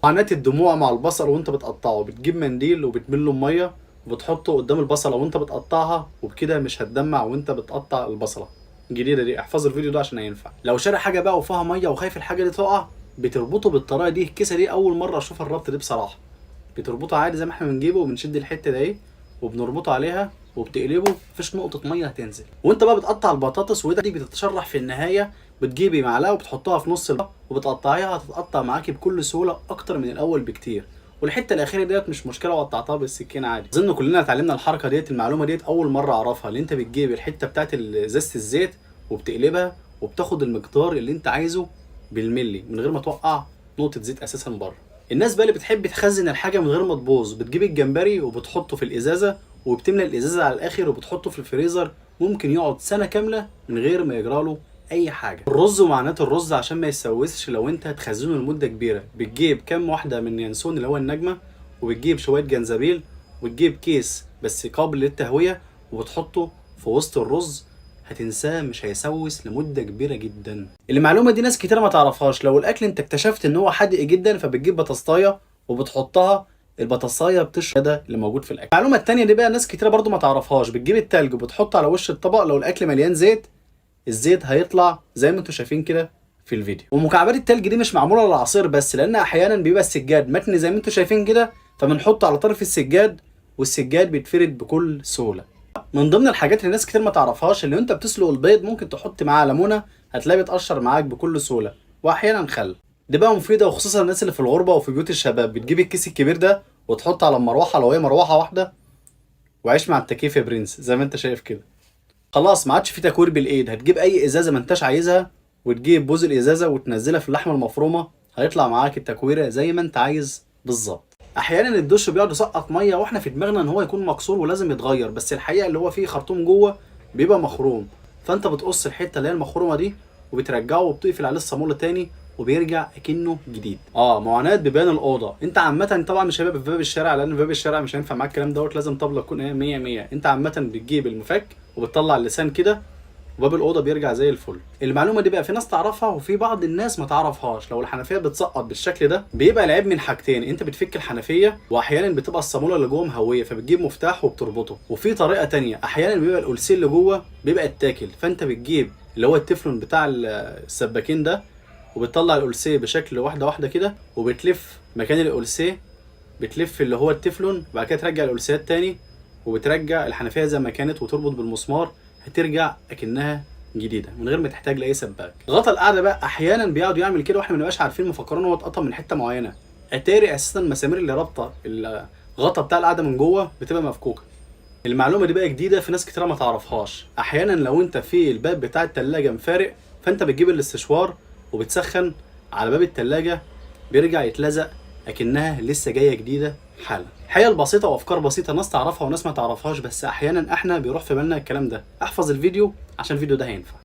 معاناة الدموع مع البصل وانت بتقطعه، بتجيب منديل وبتمله مية وبتحطه قدام البصله وانت بتقطعها، وبكده مش هتدمع وانت بتقطع البصله. الجديدة دي احفظ الفيديو ده عشان هينفع. لو شاري حاجة بقى وفيها مية وخايف الحاجة دي تقع، بتربطه بالطريقة دي. الكيسة دي اول مرة اشوف الربط دي بصراحة. بتربطه عادي زي ما احنا بنجيبه، وبنشد الحتة دي اهي وبنربطه عليها وبتقلبه، مفيش نقطة مية هتنزل. وانت بقى بتقطع البطاطس وده دي بتتشرح في النهاية، بتجيبي معلقه وبتحطها في نص وبتقطعيها، هتتقطع معاكي بكل سهولة اكتر من الاول بكتير. والحتة الاخيرة ديت مش مشكلة، وقطعتها بالسكينة عادي. اظن كلنا اتعلمنا الحركة ديت. المعلومة ديت اول مرة اعرفها، اللي انت بتجيب الحتة بتاعت ازازة الزيت وبتقلبها وبتاخد المقدار اللي انت عايزه بالملي من غير ما توقع نقطة زيت اساسا بره. الناس بقى اللي بتحب تخزن الحاجة من غير ما تبوظ، بتجيب الجمبري وبتحطه في الازازه وبتملى الازازه على الاخر وبتحطه في الفريزر، ممكن يقعد سنة كاملة من غير ما يجراله اي حاجة. الرز ومعناته الرز عشان ما يسوسش لو انت هتخزنه لمدة كبيرة، بتجيب كام واحدة من ينسون اللي هو النجمة، وبتجيب شوية جنزبيل، وتجيب كيس بس قابل للتهويه وبتحطه في وسط الرز، هتنساه مش هيسوس لمدة كبيرة جدا. المعلومة دي ناس كتير ما تعرفهاش. لو الاكل انت اكتشفت ان هو حادق جدا، فبتجيب بطاطسايه وبتحطها، البطاطسايه بتشرب ده اللي موجود في الاكل. المعلومة التانية دي بقى ناس كتير برضو ما تعرفهاش، بتجيب التلج وبتحطه على وش الطبق، لو الاكل مليان زيت الزيت هيطلع زي ما انتم شايفين كده في الفيديو. ومكعبات التلج دي مش معمولة للعصير بس، لان احيانا بيبقى السجاد متني زي ما انتم شايفين كده، فبنحطه على طرف السجاد والسجاد بيتفرد بكل سهولة. من ضمن الحاجات اللي ناس كتير ما تعرفهاش، اللي انت بتسلق البيض ممكن تحط معاه ليمونه، هتلاقيه بيتقشر معاك بكل سهولة، واحيانا خل. دي بقى مفيدة وخصوصا الناس اللي في الغربة وفي بيوت الشباب، بتجيب الكيس الكبير ده وتحطه على المروحة لو هي مروحة واحدة، وعيش مع التكييف يا برنس زي ما انت شايف كده. خلاص ما عادش في تكوير بالايد، هتجيب اي ازازة ما انتش عايزها وتجيب بوز الازازه وتنزلها في اللحمة المفرومه، هيطلع معاك التكويره زي ما انت عايز بالظبط. احيانا الدش بيقعد يسقط مية واحنا في دماغنا ان هو يكون مكسور ولازم يتغير، بس الحقيقة اللي هو فيه خرطوم جوه بيبقى مخروم، فانت بتقص الحتة اللي هي المخرومه دي وبترجعه وبتقفل عليه الصاموله تاني وبيرجع اكنه جديد. معاناة بيبان الاوضة. انت عامة طبعا مش هيبقى في باب الشارع، لان باب الشارع مش هينفع معاك الكلام دوت، لازم طبله تكون ايه 100 100. انت عامة بتجيب المفك وبتطلع اللسان كده وباب الاوضة بيرجع زي الفل. المعلومة دي بقى في ناس تعرفها وفي بعض الناس ما تعرفهاش. لو الحنفية بتسقط بالشكل ده بيبقى العيب من حاجتين، انت بتفك الحنفية واحيانا بتبقى الصاموله اللي جوه مهويه، فبتجيب مفتاح وبتربطه. وفي طريقه تانية، احيانا بيبقى القلسي اللي جوه بيبقى اتاكل، فانت بتجيب اللي هو التefلون بتاع السباكين ده وبتطلع القلسيه بشكل واحدة واحدة كده، وبتلف مكان القلسيه، بتلف اللي هو التefلون، وبعد كده ترجع القلسيات تاني وبترجع الحنفية زي ما كانت وتربط بالمسمار، هترجع اكنها جديدة من غير ما تحتاج لاي سباك. غطا القعدة بقى احيانا بيقعد يعمل كده واحنا ما بنبقاش عارفين، مفكرين هو اتقطع من حتة معينة، اتاري اساسا المسامير اللي رابطه الغطا بتاع القعدة من جوه بتبقى مفكوكه. المعلومة دي بقى جديدة في ناس كتير ما تعرفهاش. احيانا لو انت في الباب بتاع التلاجة مفارق، فانت بتجيب الاستشوار وبتسخن على باب التلاجة، بيرجع يتلزق اكنها لسه جاية جديدة حالا. حيل بسيطة وافكار بسيطة ناس تعرفها وناس ما تعرفهاش، بس احيانا احنا بيروح في بالنا الكلام ده. احفظ الفيديو عشان الفيديو ده هينفع.